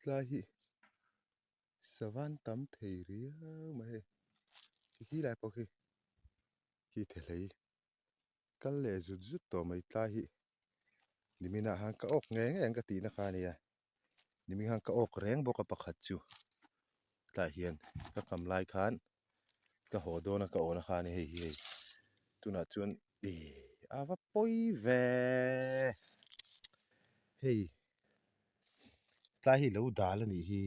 Tlai hi savan tam thei riau mai hei khi lai pawh khi khi thehlei kal leh zut zut tawh mai tlai hi niminah khan ka awk ngei ngei ang ka tihna kha a nia nimin khan ka awk reng bawk a pakhat chu tlaiah hian ka kam lai khan ka haw dawn a ka awhna kha a ni hei hi hei tunah chuan ih a va pawi ve hei. Tlai hi lo dal a nih hi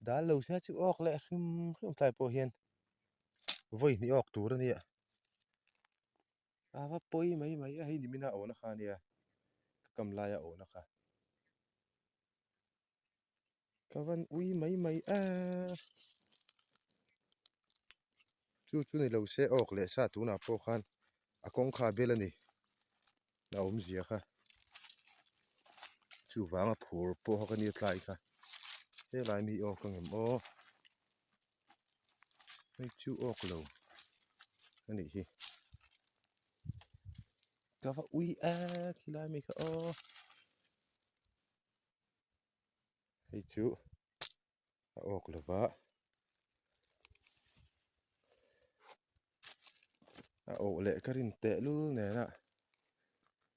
dal lo se chu awk leh hrim hrim tlai pawh hian vawi hnih awk tur a nia a va pawi mai mai a hei ni mina awhna kha a nia ka kam laia awhna kha ka van ui mai mai a chu chu ni lo se awk leh sa tunah pawh khan a kawng kha a bel a ni. A awmzia kha chuvanga phur pawh kha ka nia tlai kha helai mi awk ang em aw hei chu awk lo a nih hi ka va ui a khilai mi kha aw hei chu a awk lo va a awh leh ka rin teh lul nen a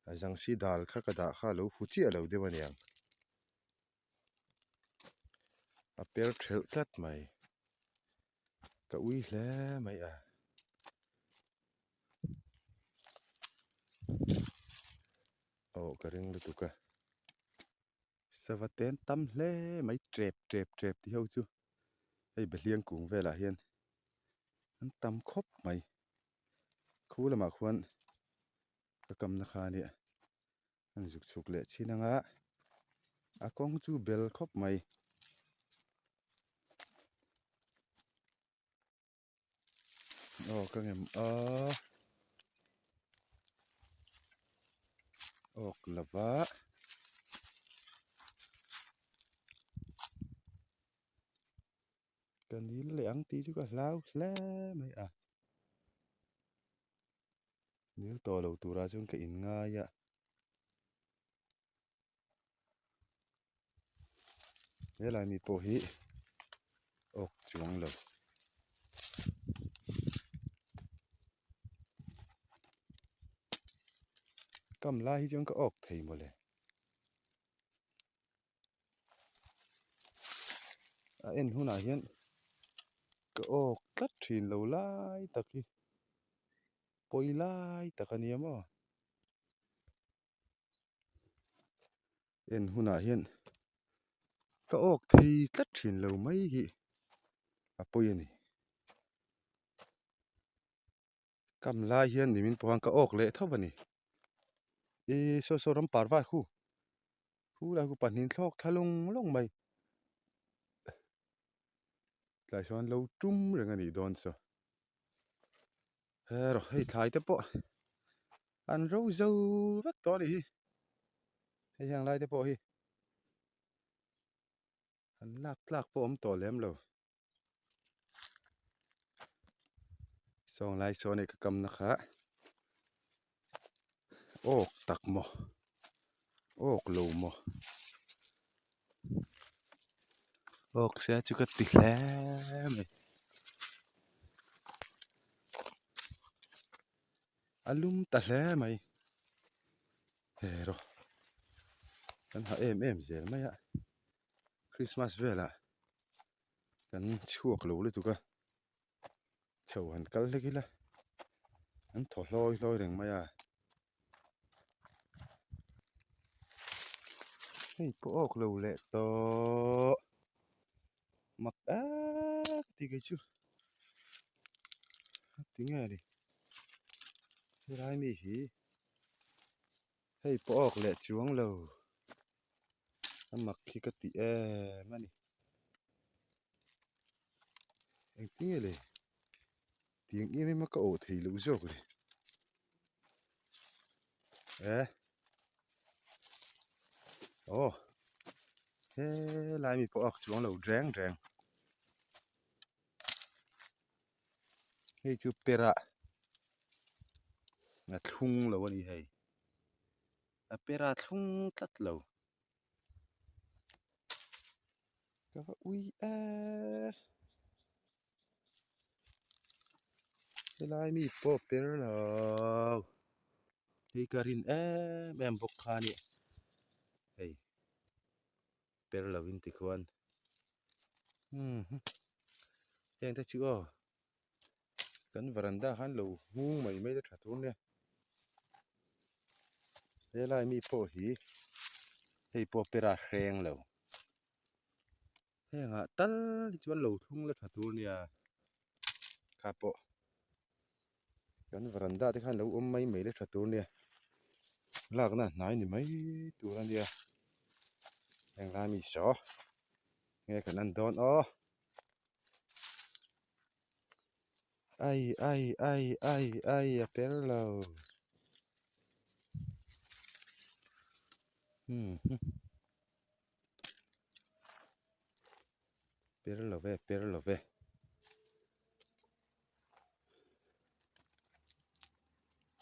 a zangsi dal kha ka dah kha a lo fu chiah lo deuh a niang a per thelh tlat mai ka ui hle mai a. Aw ka ring lutuk a. Sava ten tam hle mai tep tep tep tih ho chu hei behliang kung velah hian an tam khawp mai khu lamah khuan ka kamna kha ania an zuk chhuk leh thin anga a kawng chu bel khawp mai. Aw ka ngem a awk lova ka nil leh ang tih chu ka hlau hle mai a nil tawh lo turah chuan ka inngai a. Helai mi pawh hi awk chuang lo. Kam lai hi chuan ka awk thei mawle. A en hunah hian ka awk tlat thin lo lai tak hi pawi lai tak a nia maw. En hunah hian ka awk thei tlat thin lo mai hi a pawi a ni. Kam lai hian nimin pawh khan ka awk leh tho a ni. Ihh saw saw ram par vai khu khu lai khu pahnih thlawk thla lawng lawng mai tlai sawn lo tum reng a nih dawn chu. Hero hei thlai te pawh an ro zo vek tawh a nih hi hei heng lai te pawh hi an lak tlak pawh a awm tawh lem lo sawng lai sawn hei ka kam na kha awk tak maw awk lo maw awk se chu ka ti hle mai. A lum ta hle mai hero kan ha em em zel mai a Christmas velah kan chhuak lo lutuk a chho han kal hlek ila an thaw hlawi hlawi reng mai a hei pawh awk lo leh tawh mak tak tih kei chu tinge ni helai mi hi hei pawh awk leh chuang lo a mak hi ka ti em a ni engtinge le tiang em em a ka awh thei loh zawk le. Eh aw helai mi pawh a chuang lo reng reng hei chu perah a thlung lo a ni hei a pera thlung tlat lo. Ka va ui e. Helai mi pawh per lo. Hei ka rin em em bawk kha a ni. Hei per lo in tikhuan heng te chu aw kan varanda khan lo hung mai mai te tha tur nia helai mi pawh hi hei pawh per a hreng lo hengah tal hi chuan lo thlung la tha tur nia kha pawh kan varanda te khan lo awm mai mai la tha tur nia lakna hnai ni mai tur a nia englai mi saw nge kan en dawn aw ai ai ai ai ai a per lo umm per lo ve per lo ve.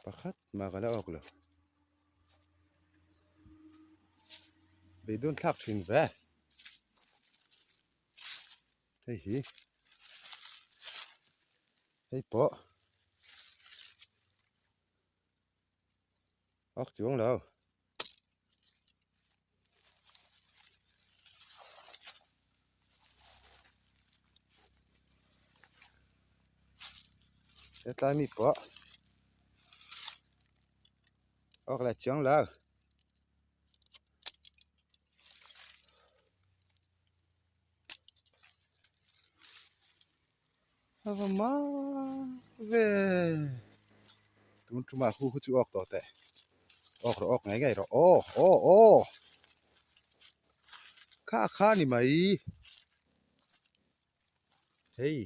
Pakhat mah ka la awk lo. Beidun thlak thin ve. Hei hi. Hei pawh. Awk chuang lo. Hetlai mi pawh awk leh chiang lo. A va mak ve tun tumah hu hu chu awk tawh teh awk rawh awk ngei ngei rawh aw aw aw kha kha ni mai hei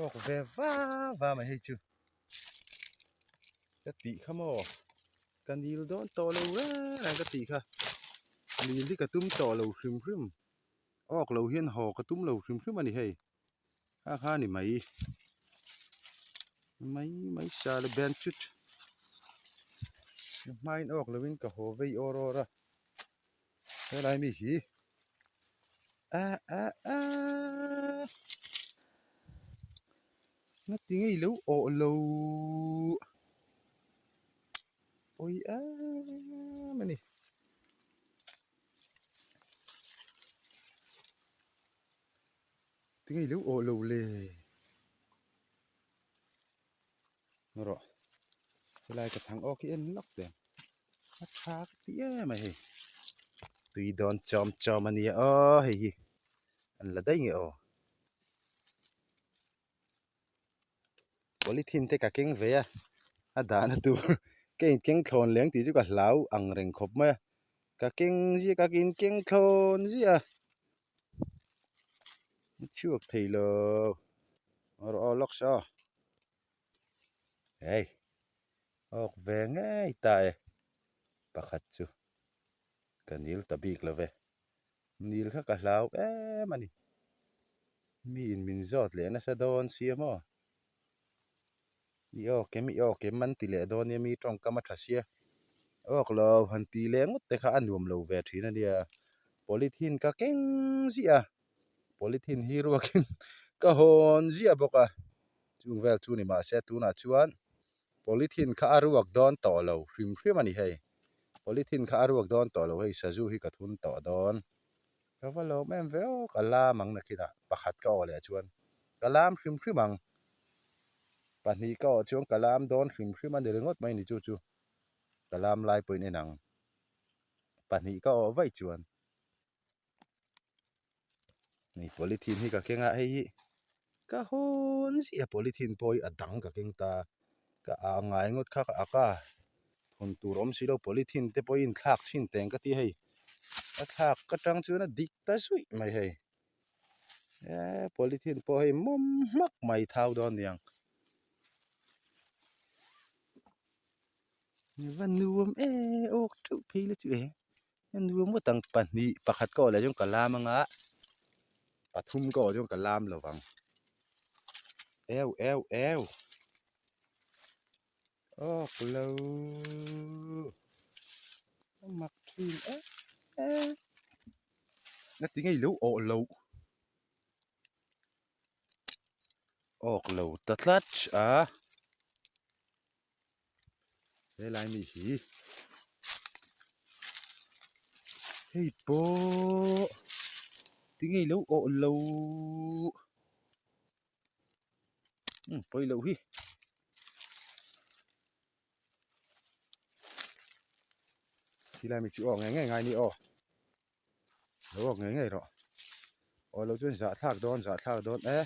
awk ve va va mai hei chu ka tih kha maw. Ka nil dawn tawh lo reng reng ka tih kha. Nil hi ka tum tawh lo hrim hrim. Awk lo hian haw ka tum lo hrim hrim a ni hei. Kha kha a ni mai. Mai mai sa le ben chut. Hmain awk lovin ka haw vei awr awr a. Helai mi hi a a a Ngati ngei lo awh lo. Pawi em a ni. Tinge i lo awh lo le? Rawh helai ka thang awk hi en lawk teh a tha ka ti em a hei tui dawn chawm chawm a nia aw hei hi an la daih nge aw. Polythene te ka keng ve a a dahna tur ka inkeng thlawn leng tih chu ka hlau ang reng khawp mai a ka keng ziah ka inkeng thlawn ziah a a chhuak thei lo rawh aw lawk saw hei awk ve ngei ta e pakhat chu ka nil ta bik lo ve. Nil kha ka hlau em a ni. Miin min zawt leh nasa dawn sia maw? I awk em, i awk em an ti leh dawn nia mi tawngkam a tha sia. Awk lo han ti leh ngawt te kha a nuam lo ve thin a nia. Polythene ka keng ziah a, polythene hi ruakin ka hawn ziah bawk a. Chung vel chu ni mahse tunah chuan Polythene kha a ruak dawn tawh lo hrim hrim a ni hei. Polythene kha a ruak dawn tawh lo hei sazu hi ka thun tawh dawn. Ka va lawm em ve aw ka lam ang nakinah pakhat ka awh leh chuan ka lam hrim hrim ang. Pahnih ka awh chuan ka lam dawn hrim hrim a ni ringawt mai ni chu chu ka lam lai pawhin en ang. Pahnih ka awh vaih chuan. Hei polythene hi ka keng a hei hi ka hawn ziah a polythene pawh hi a dang ka keng ta ka ah ngai ngawt kha ka ak a thawn tur awm si lo polythene te pawhin thlak chhin teng ka ti hei a thlak ka tang chuan a dik ta zuih mai hei eee polythene pawh hei mawm hmak mai thau dawn niang va nuam em awk theuh phei la chu e. Nuam ngawt ang pahnih pakhat ka awh leh chuan ka lam anga pathum ka awh chuan ka lam lo vang eu eu eu awk lo a mak thin. thin e e na ti ngei lo awh loh awk lo ta tlat a helai mi hi hei pawh ti ngei lo awh loh umm pawi loh hi. Khilai mi chu aw ngei ngei ngai ni aw lo awk ngei ngei rawh aw lo chuan zah thlak dawn zah thlak dawn e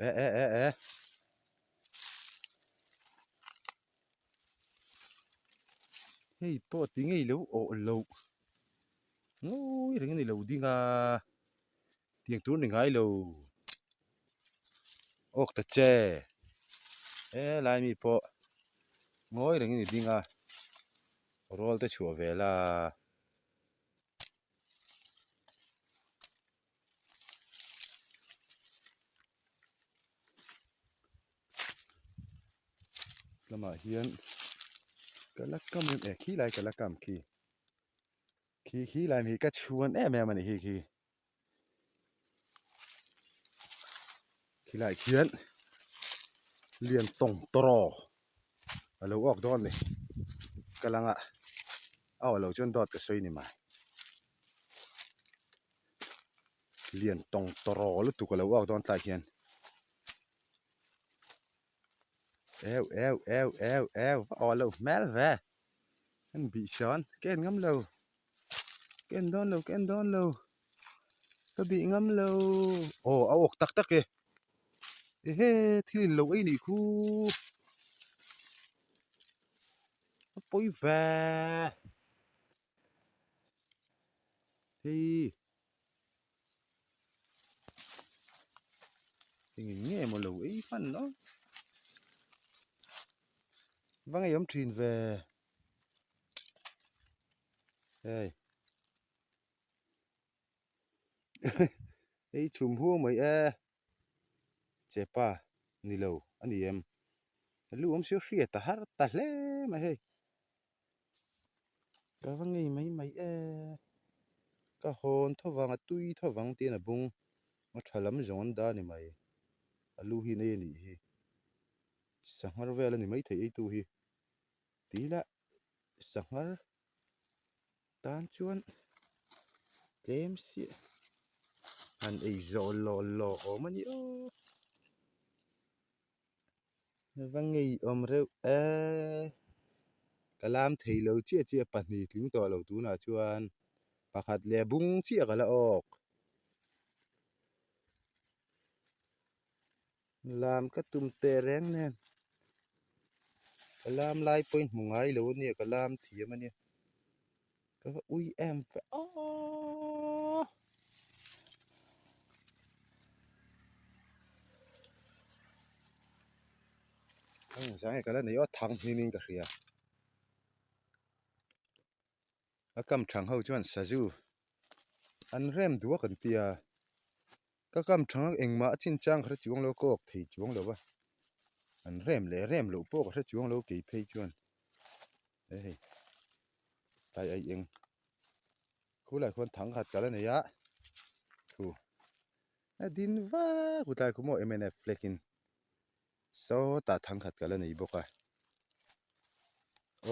e e e e hei pawh ti ngei lo awh loh ngawi reng a ni lo ding a tiang tur ni ngai lo awk ta che he lai mi pawh ngawi rengin i ding a rawl te chhuah ve la. Lamah hian ka la kam em eh khi lai ka la kam khi khi khi lai mi hi ka chhuan em em a ni hi khi. Khilai khian lian tawng tawraw a lo awk dawn a ni ka lang a a awh loh chuan dawt ka sawi ni mai lian tawng tawraw lutuk a lo awk dawn tlai hian eu eu eu eu eu va awh loh hmel ve an bih sawn ka en ngam lo. Ka en dawn lo ka en dawn lo ka bih ngam lo aw a awk tak tak e ehe thil in lo ei nih khu a pawi ve hei eng in nge maw lo ei hman no va ngeiawm thin ve. Hei hei chhum huau mai e chepa ni lo a ni em lu awm sia hriat a har ta hle mai hei ka va ngei mai mai e ka hawn tho vang a tui tho vang tiin a bung a tha lam zawng an dah a ni mai a lu hi nei a nih hi sanghar vel a ni maithei eitu hi. Tila sanghar tan chuan tlem siah han ei zawh lawh lawh awm a ni aw va ngeiawm reuh e ka lam thei lo chiah chiah pahnih tling tawh lo tunah chuan pakhat leh bung chiah ka la awk. Lam ka tum teh reng nen ka lam lai pawhin hmu ngai lo ania ka lam thiam ania ka va ui em ve aww engzah nge ka la nei aw thang hmin in ka hria a kam thang ho chuan sazu an rem duak an tia. Ka kam thang a engmah a chinchang ka hre chuang lo ka awk thei chuang lo a an rem leh rem loh pawh ka hre chuang lo kei phei chuan he hei tlai ai eng khulai khuan thang khat kal a nei a thu a din vak tlai khu maw mnf flag in sawtah thang khat kal a nei bawk a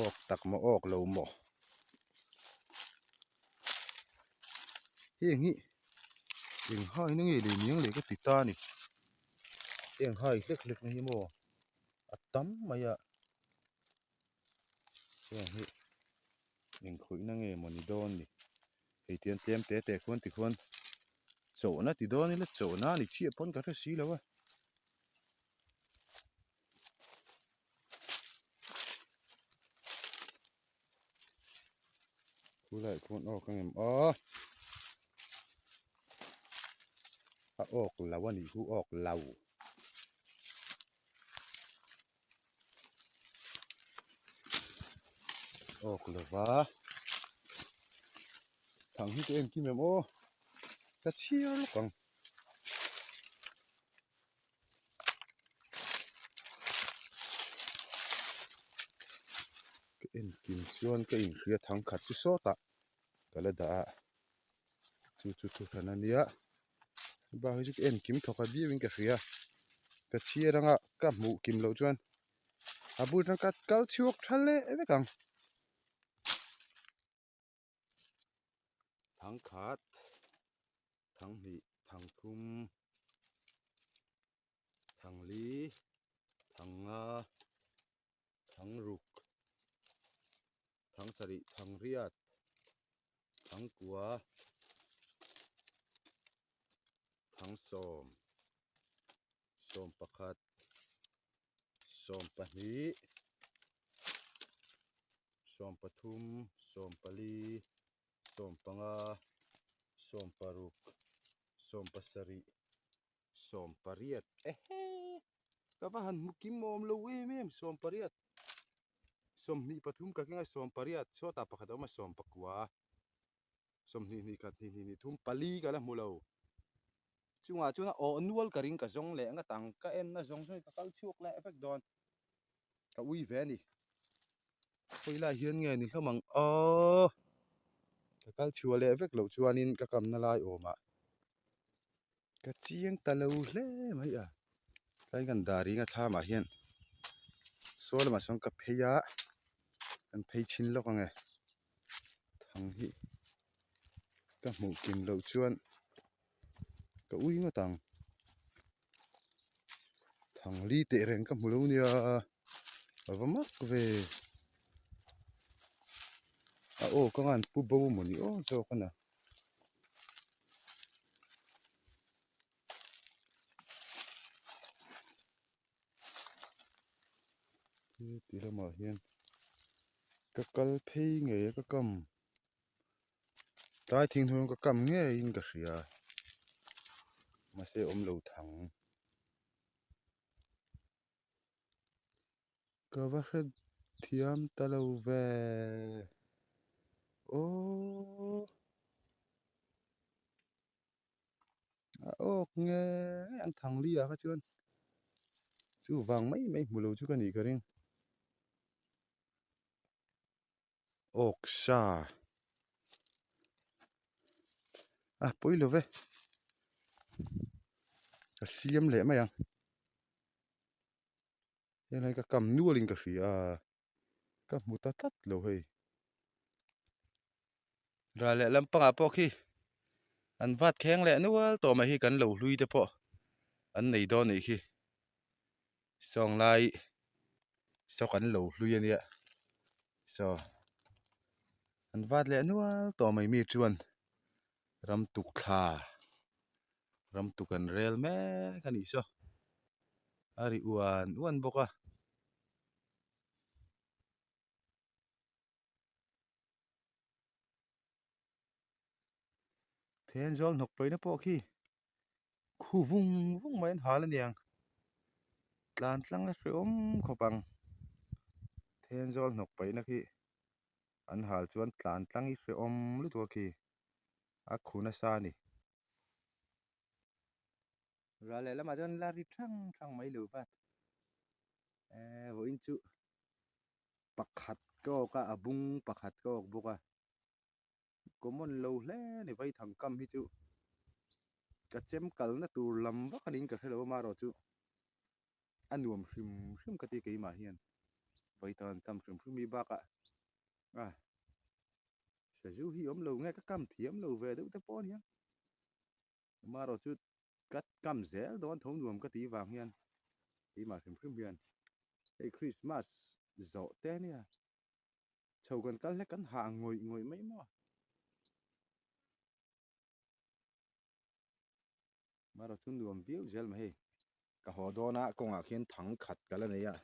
awk tak maw awk lo maw heng hi eng hai na nge lei miang leh ka ti ta a ni heng hai hlek hlek na hi maw a tam mai a heng hi eng khawih na nge maw ni dawn ni hei tian tlem te te khuan tikhuan chawhna ti dawn ila chawhna a ni chiah pawn ka hre si lo a. Khulai khuan awk ang em aw a awk lo a nih chu awk lo awk lo va thang hi chu engkim em aw ka chhiar lawk ang. En kim chuan ka inhria thang khat chu sawtah ka la dah a, chu chu thu hran a nia bak hi chu ka en kim thawk a viau in ka hria ka chhiar anga ka hmuh kim loh chuan a bul atang ka kal chhuak tha leh vek ang. Thang khat thang hnih thang thum thang li thang nga thang ruk thang sarih thang riat thang kua thang sawm sawm pakhat 12 13 14 15 16 17 18 ehe ka va han hmu kim awm lo em em 18 23 ka keng a 18 sawtah pakhat a awm a 19 sawmhnih hnih khat hnih hnih hnih thum pali ka la hmu lo chungah chuan a awh nual ka ring ka zawng leh ngat ang ka en na zawng zawng hi ka kal chhuak leh vek dawn ka ui ve a ni khawi lai hian nge ni hlawm ang aw ka kal chhuah leh vek loh chuanin ka kamna lai awmah ka chiang ta lo hle mai a tlai kan dar ring a thlamah hian saw lamah sawn ka phei a kan phei chhin lawk ang e. Thang hi ka hmuh kim loh chuan ka ui ngawt ang thang li teh reng ka hmu lo nia a va mak ve a aw ka ngan pu bo maw ni aw zawk a na. Ti lamah hian ka kal phei ngei a ka kam tlai thing hnuaiah ka kam ngeiin ka hria mahse awm lo thang ka va hre thiam ta lo ve aww. A awk nge nge an thang li ah kha chuan chu vang mai mai hmu lo chu ka nih ka ring awk sa a pawi lo ve ka siam leh mai ang helai ka kam nual in ka hria a. Ka hmu ta tlat lo hei. Ral leh lampangah pawh khi an vat kheng leh nual tawh mai hi kan lo hlui te pawh an nei dawn anih khi. Sawng lai saw kan lo hlui a nia saw an vat leh nual tawh mai mi chuan ram tuk thla ram tuk an rel mek a nih saw a ri uan uan bawk a. Thenzawl hnawk pawina pawh khi khu vung vung mai an hal aniang tlan tlang a hrehawm khawp ang Thenzawl hnawk paihna khi an hal chuan tlan tlang hi hrehawm lutuk a khi a khu nasa a ni. Ral leh lamah chuan la ri thang thang mai lo va eh vawiin chu pakhat ka awk a a bung pakhat ka awk bawk a common lo hle a ni vaithang kam hi chu ka chem kalna tur lam vak a niin ka hrelo a marawh chu a nuam hrim hrim ka ti keimah hian vaithang kam hrim hrim hi bakah a sazu hi awm lo nge ka kam thiam lo ve deuh te pawh a nia. Amaherawh chu ka kam zel dawn tho nuam ka tih vang hian keimah hrim hrim hian hei Christmas zawh te ania chho kan kal hlek kan hah ngawih ngawih mai maw. Amaherawh chu nuam viau zel mai hei ka haw dawn a kawngah khian thang khat ka la nei a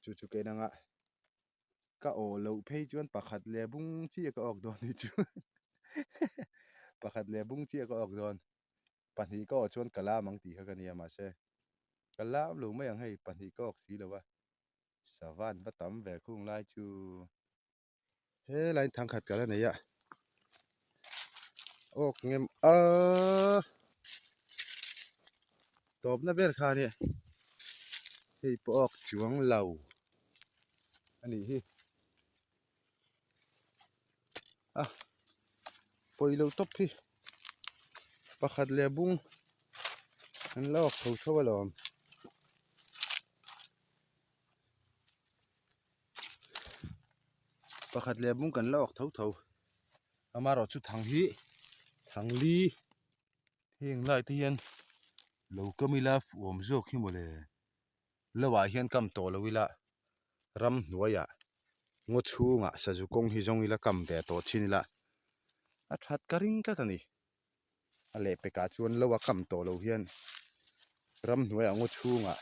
chu chu ka inang a. Ka awh loh phei chuan pakhat leh bung chiah ka awk dawn hi chu pakhat leh bung chiah ka awk dawn pahnih ka awh chuan ka lam ang tih kha ka nia mahse ka lam lo mai ang hei pahnih ka awk si lo a sava an va tam ve khung lai chu helaiin thangkhat ka la nei a awk ngem a tawpna ber kha ania hei pawh awk chuang lo. A nih hi. A pawi lo tawp hi pakhat leh bung an la awk tho tho alawm. Pakhat leh bung kan la awk tho tho amaherawhchu thang hi thang li heng lai te hian lo kam ila fuh awm zawk hi mawle. Lo ah hian kam tawh lo ila ramhnuaiah ngaw chhungah sazu kawng hi zawng ila kam ve tawh chin ila a that ka ring tlat a ni. A lehpekah chuan lo a kam tawh lo hian ramhnuaiah ngaw chhungah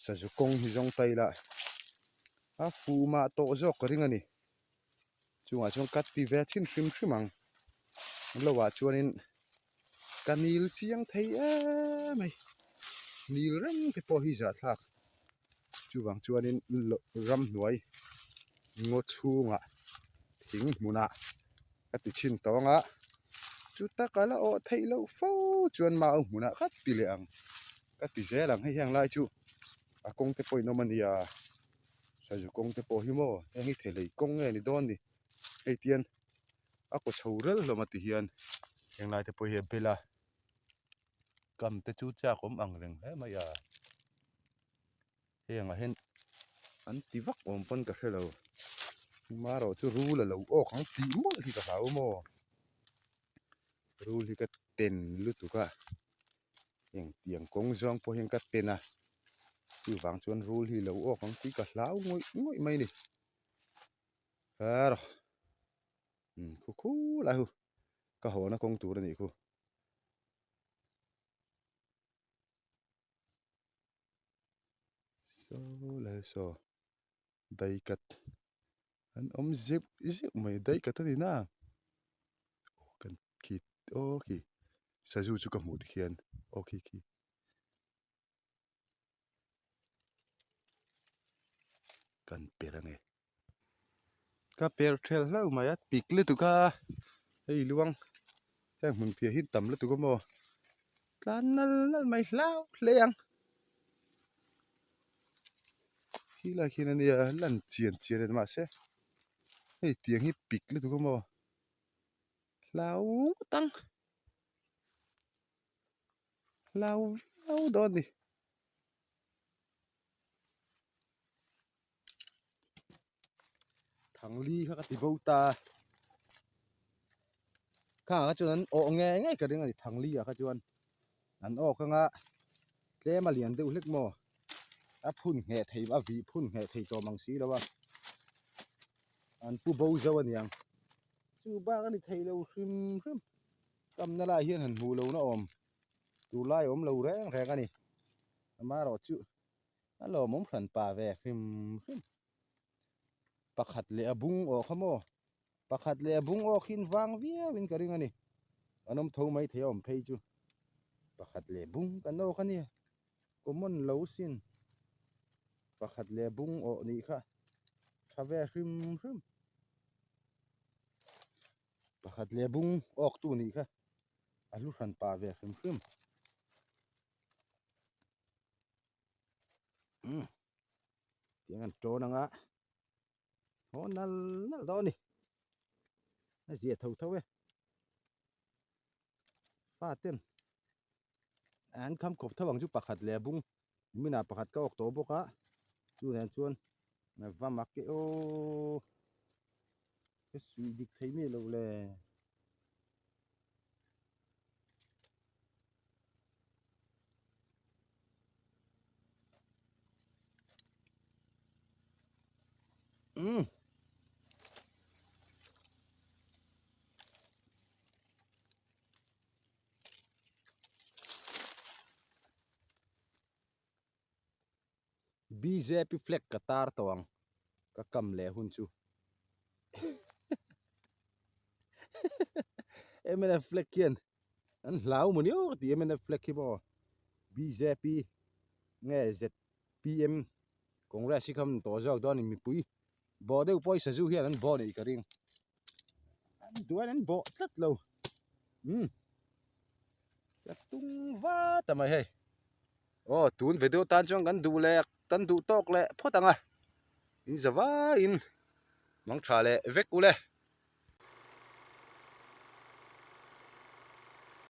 sazu kawng hi zawng ta ila a fuh mah tawh zawk ka ring a ni. Chungah chuan ka ti ve chhin hrim hrim ang lo ah chuanin ka nil chiang thei em mai nil reng te pawh hi zahthlak chuvang chuanin ramhnuai ngaw chhungah thing hmunah ka ti chhin tawh ang a chu taka la awh theih loh fo chuan mau hmunah ka ti leh ang ka ti zel ang hei heng lai chu a kawng te pawh in awm a nia. Sazu kawng te pawh hi maw heng hi thelei kawng nge ni dawn ni hei tian a kaw chho rel hlawm a ti hian heng lai te pawh hi a bel a kam te chu chak awm ang reng hle mai a heng ah hian an ti vak awm pawn ka hre lo marawh chu rul a lo awk ang tih mawlh hi ka hlau maw rul hi ka ten lutuk a. Engtiang kawng zawng pawh hian ka ten a, chuvang chuan rul hi lo awk ang tih ka hlau ngawih ngawih mai a ni. Hero umm khu khu lai hu ka hawna kawng tur a nih khu. Saw lai saw daikat an awm zeuh zeuh mai daikat a ni na aw kan khi aw khi sazu chu ka hmuh tikhian aw khi khi kan per ange ka per ṭhel hlauh mai a pik lutuk a hei luang heng hmun piah hi tam lutuk a maw tlan nal nal mai hlau hle ang. Khi lai khian ania lan chian chian a ni mahse hei tiang hi pik lutuk a maw hlau ngawt ang hlau viau dawn a ni. Thangli kha ka ti bo ta khangah kha chuan an awh ngei ngei ka ring a ni thangli ah kha chuan an awk anga tlem a lian deuh hlek maw a phun ngheh thei a vih phun ngheh thei tawh mang si lo a an pu bo zo a niang chu bak a ni thei lo hrim hrim kamna lai hian han hmuh lohna awm tur lai a awm lo reng reng a ni amaherawhchu. A lawmawm hran pa ve hrim hrim. Pakhat leh a bung awh kha maw? Pakhat leh a bung awk hi in vang viau in ka ring a ni. An awm tho mai thei a awm phei chu. Pakhat leh bung kan awk a nia. Common lo sin. Pakhat leh bung awh nih kha tha ve hrim hrim. Pakhat leh bung awk tu nih kha a hlu hran pa ve hrim hrim. Umm tiang an tawn anga haw nal nal dawn a ni a zia tho tho e fa ten an kham khawp tho ang chu pakhat leh a bung nimin ah pakhat ka awk tawh bawk a chu nen chuan va mak e aw ka suih dik thei miah lo le. Umm. BJP flag ka tar tawh ang ka kam leh hun chu mnf flag hian an hlau maw niau ka ti mnf flag hi maw BJP nge ZPM Congress hi kha an tawh zawk dawn a ni mipui bawh deuh pawh hi sazu hian an bawh a nih ka ring an duh an bawh tlat lo umm ka tung vat a mai hei. Aw tun video tan chuan kan duh leh kan duh tawk leh phawt ang a in za vaiin mang tha leh vek u le.